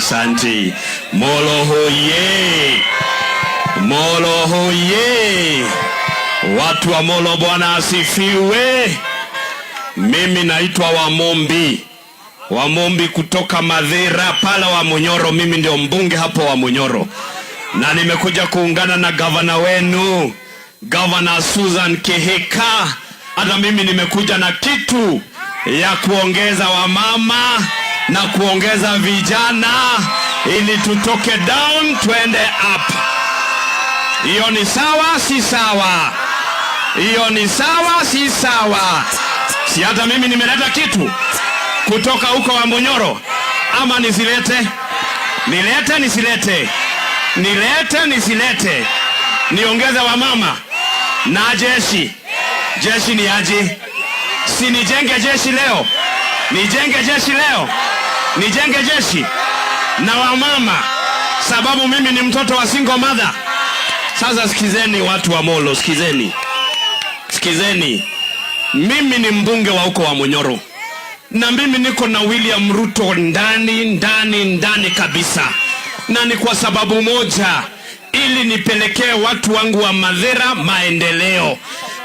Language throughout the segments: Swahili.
Asante. Molo hoye! Molo hoye! Watu wa Molo, Bwana asifiwe. Mimi naitwa Wamumbi, Wamumbi kutoka Mathira pale wa Munyoro. Mimi ndio mbunge hapo wa Munyoro, na nimekuja kuungana na gavana wenu, Gavana Susan Kihika. Hata mimi nimekuja na kitu ya kuongeza wamama na kuongeza vijana ili tutoke down twende up. Hiyo ni sawa, si sawa? Hiyo ni sawa, si sawa? Si hata mimi nimeleta kitu kutoka huko wa Munyoro, ama nisilete? Nilete nisilete? Nilete nisilete? Niongeze wamama na jeshi. Jeshi ni aje? Si nijenge jeshi leo? Nijenge jeshi leo? Nijenge jeshi na wamama, sababu mimi ni mtoto wa single mother. Sasa sikizeni watu wa Molo, sikizeni, sikizeni. Mimi ni mbunge wa huko wa Munyoro na mimi niko na William Ruto ndani ndani ndani kabisa, na ni kwa sababu moja, ili nipelekee watu wangu wa Mathira maendeleo.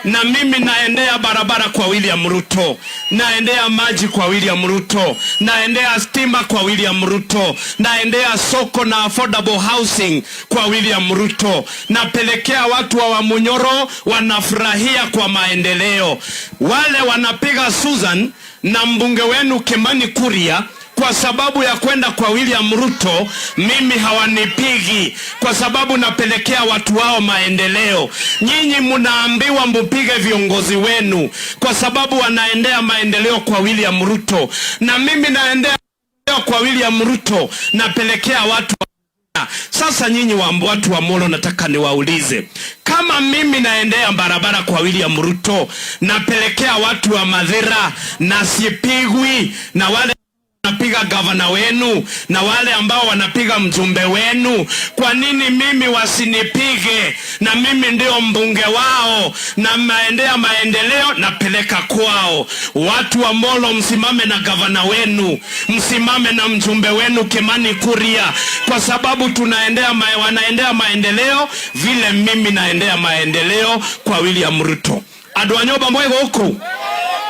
Na mimi naendea barabara kwa William Ruto, naendea maji kwa William Ruto, naendea stima kwa William Ruto, naendea soko na affordable housing kwa William Ruto, napelekea watu wa Wamunyoro wanafurahia kwa maendeleo. Wale wanapiga Susan na mbunge wenu Kimani Kuria kwa sababu ya kwenda kwa William Ruto, mimi hawanipigi kwa sababu napelekea watu wao maendeleo. Nyinyi mnaambiwa mupige viongozi wenu kwa sababu wanaendea maendeleo kwa William Ruto, na mimi naendea kwa William Ruto, napelekea watu. Sasa nyinyi wa watu wa Molo, nataka niwaulize, kama mimi naendea barabara kwa William Ruto, napelekea watu wa Mathira na sipigwi na wale wanapiga gavana wenu na wale ambao wanapiga mjumbe wenu, kwa nini mimi wasinipige? Na mimi ndio mbunge wao na naendea maendeleo napeleka kwao. Watu wa Molo, msimame na gavana wenu, msimame na mjumbe wenu Kimani Kuria, kwa sababu tunaendea wanaendea maendeleo vile mimi naendea maendeleo kwa William Ruto. Andũ a nyũmba mwĩ gũkũ,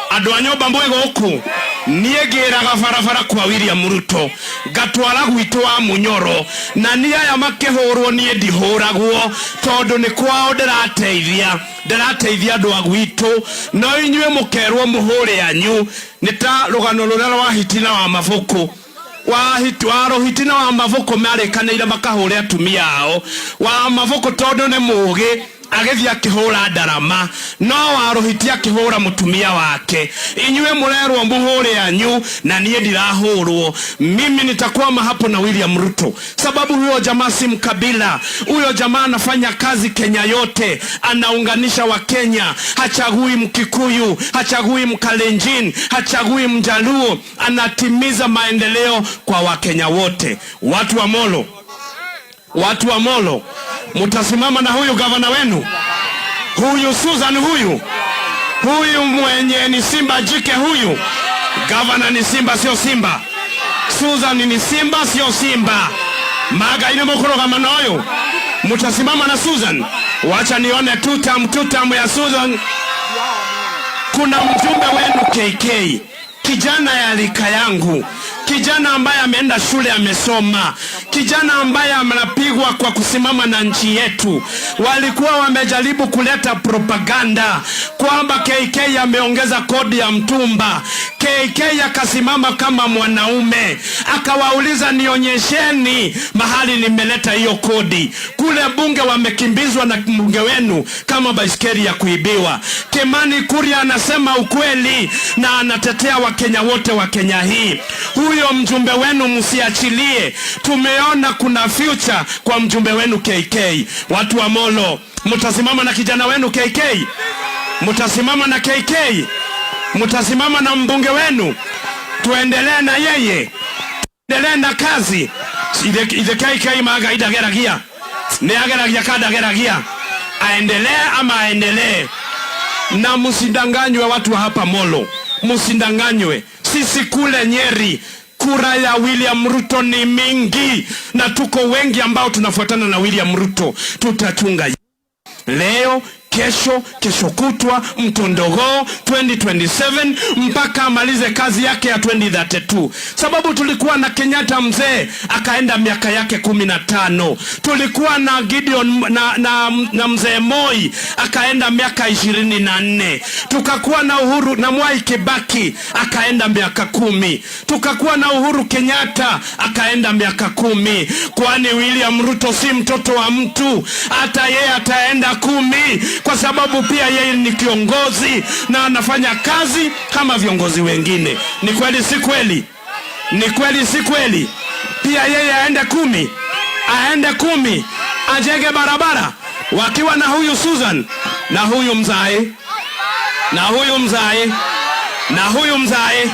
andũ a nyũmba mwĩ gũkũ, niĩ ngĩraga barabara kwa William Ruto, ngatwara gwitũ wa Munyoro, na niĩ aya makĩhũrwo, niĩ ndihũragwo tondũ nĩ kwao ndĩrateithia, ndĩrateithia andũ a gwitũ, no inyuĩ mũkerwo mũhũre anyu. Nĩ ta rũgano rũrĩa rwa hiti na wa mabuku, wa hiti wa rũhiti na wa mabuku, marĩkanĩire makahũre atumia ao. Wa mabuku tondũ nĩ mũgĩ agĩthiĩ akĩhũra ndarama, no wa rũhiti akĩhũra mũtumia wake. Inyuĩ mũrerwo mũhũre anyu na niĩ ndirahũrwo. Mimi nitakwama hapo na William Ruto sababu huyo jamaa si mkabila. Huyo jamaa anafanya kazi Kenya yote, anaunganisha Wakenya, hachagui Mkikuyu, hachagui Mkalenjin, hachagui Mjaluo, anatimiza maendeleo kwa Wakenya wote. Watu wa Molo, watu wa Molo, mutasimama na huyu gavana wenu, huyu Susan, huyu huyu mwenye ni simba jike, huyu gavana ni simba, sio simba. Susan ni simba, sio simba. Magaine mukurugama noyo, mutasimama na Susan. Wacha nione tutam tutam ya Susan. Kuna mjumbe wenu KK, kijana ya rika yangu, kijana ambaye ameenda shule amesoma, kijana ambaye anapigwa kwa kusimama na nchi yetu. Walikuwa wamejaribu kuleta propaganda kwamba KK ameongeza kodi ya mtumba. KK akasimama kama mwanaume akawauliza, nionyesheni mahali nimeleta hiyo kodi. Kule bunge wamekimbizwa na mbunge wenu kama baiskeli ya kuibiwa. Kimani Kuria anasema ukweli na anatetea Wakenya wote wa Kenya hii. Huyo mjumbe wenu msiachilie. Tumeona kuna future kwa mjumbe wenu KK. Watu wa Molo, mtasimama na kijana wenu KK? Mtasimama na KK? Mtasimama na mbunge wenu? Tuendelee na yeye, tuendelee na kazi. Ithe KK maga idageragia nĩ ageragia kandageragia, aendelee ama aendelee? Na msindanganywe watu wa hapa Molo, msindanganywe. Sisi kule Nyeri Kura ya William Ruto ni mingi na tuko wengi ambao tunafuatana na William Ruto. Tutachunga leo, kesho, kesho kutwa, mtondogoo 2027 mpaka amalize kazi yake ya 2032. Sababu tulikuwa na Kenyatta mzee akaenda miaka yake 15, tulikuwa na Gideon na mzee Moi akaenda miaka 24, tukakuwa na Uhuru na Mwai Kibaki akaenda miaka 10, tukakuwa na Uhuru Kenyatta akaenda miaka 10. Kwani William Ruto si mtoto wa mtu? Hata yeye ataenda 10 kwa sababu pia yeye ni kiongozi na anafanya kazi kama viongozi wengine. Ni kweli si kweli? Ni kweli si kweli? Pia yeye aende 10, aende 10, ajenge barabara wakiwa na huyu Susan na huyu mzae na huyu mzae na huyu mzae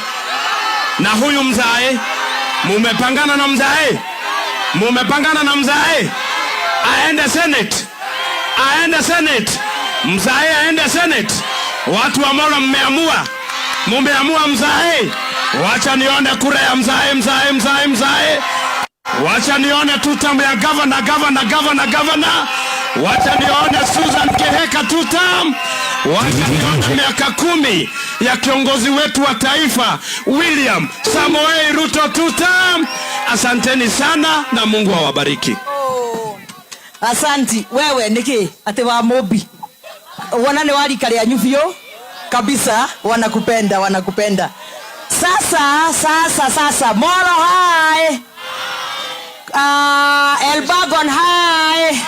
na huyu mzae. Mumepangana na mzae, mumepangana na mzae aende Senate, aende Senate, mzae aende Senate. Watu wa Molo mmeamua, mumeamua mzae. Wacha nione kura ya mzae, mzae, mzae, mzae. Wacha nione tutam ya governor, governor, governor, governor. Wacha nione Susan Kihika tutam. Wacha nione miaka 10 ya kiongozi wetu wa taifa William Samoei Ruto tutam. Asanteni sana na Mungu awabariki. Asanti. Wewe niki ati wa Mobi, wana ni warika rĩanyu biũ kabisa, wanakupenda, wanakupenda. Sasa sasa sasa, Molo hai, Elbagon hai,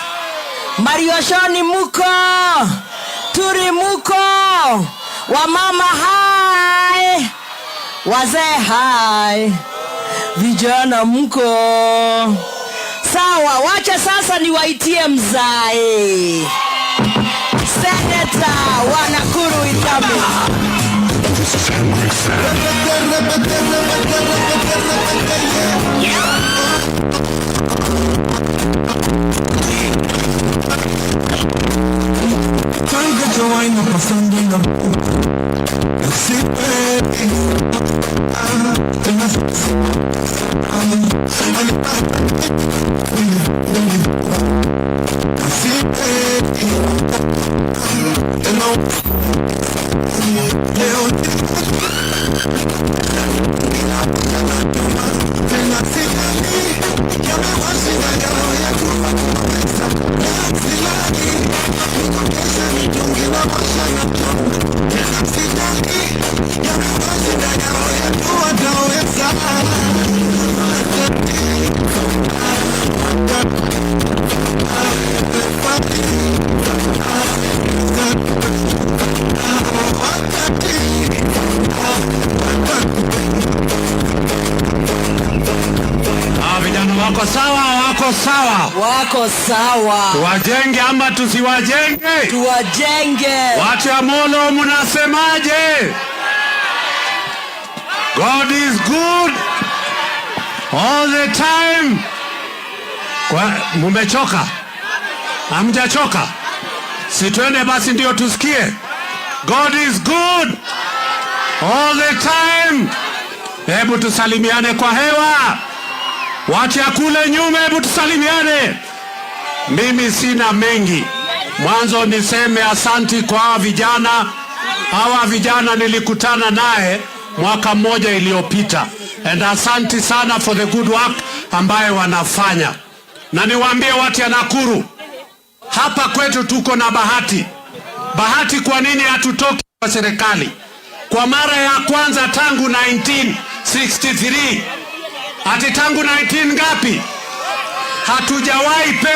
Marioshoni muko, Turi muko, wamama hai, wazee hai, vijana mko sawa. Wacha sasa niwaitie mzae Seneta wa Nakuru Itami. Vijana wako sawa, wako sawa. Wako sawa. Tuwajenge ama tusiwajenge? Tuwajenge. Watu ya Molo mnasemaje? God is good all the time. Kwa, mumechoka? Hamjachoka? Si twende basi ndio tusikie. God is good all the time. Hebu tusalimiane kwa hewa. Watu ya kule nyuma, hebu tusalimiane. Mimi sina mengi. Mwanzo niseme asanti kwa hawa vijana. Hawa vijana nilikutana naye mwaka mmoja iliyopita, and asanti sana for the good work ambaye wanafanya. Na niwaambie watu ya Nakuru, hapa kwetu tuko na bahati. Bahati kwa nini hatutoki kwa serikali? Kwa mara ya kwanza tangu 1963, ati tangu 19 ngapi? Hatujawahi pewa